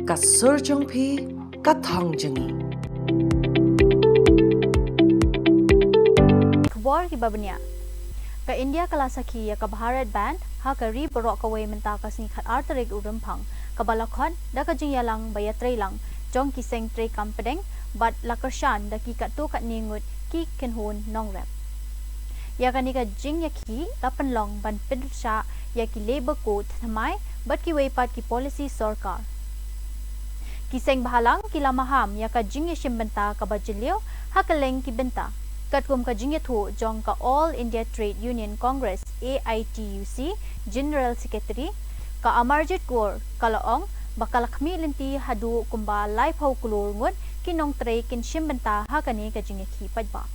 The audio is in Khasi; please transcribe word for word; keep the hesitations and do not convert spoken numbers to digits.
Ka sur jong phi, ka thong jong ngi. Khubor kiba bniah. Ka India ka la sakhi ïa ka Bharat Bandh ha ka ri baroh kawei mynta ka sngi khatar tarik u Rymphang, kaba la khot da ka jingïalang ba ïatreilang jong ki seng treikam pdeng bad la kyrshan da ki katto katne ngut ki kynhun nongrep. Ïa kane ka jingïakhih la pynlong ban pynshah ïa ki Labour Code thymmai bad kiwei pat ki policy sorkar. Ki seng bhalang ki la maham ïa ka jingïashim bynta kaba jylliew ha kylleng ki bynta. Katkum ka jingïathuh jong ka All India Trade Union Congress, A I T U C, General Secretary, ka Amarjit Kaur, ka la ong ba ka la khmih lynti haduh kumba laiphew klur ngut ki nongtrei kin shim bynta ha kane ka jingïakhih paidbah.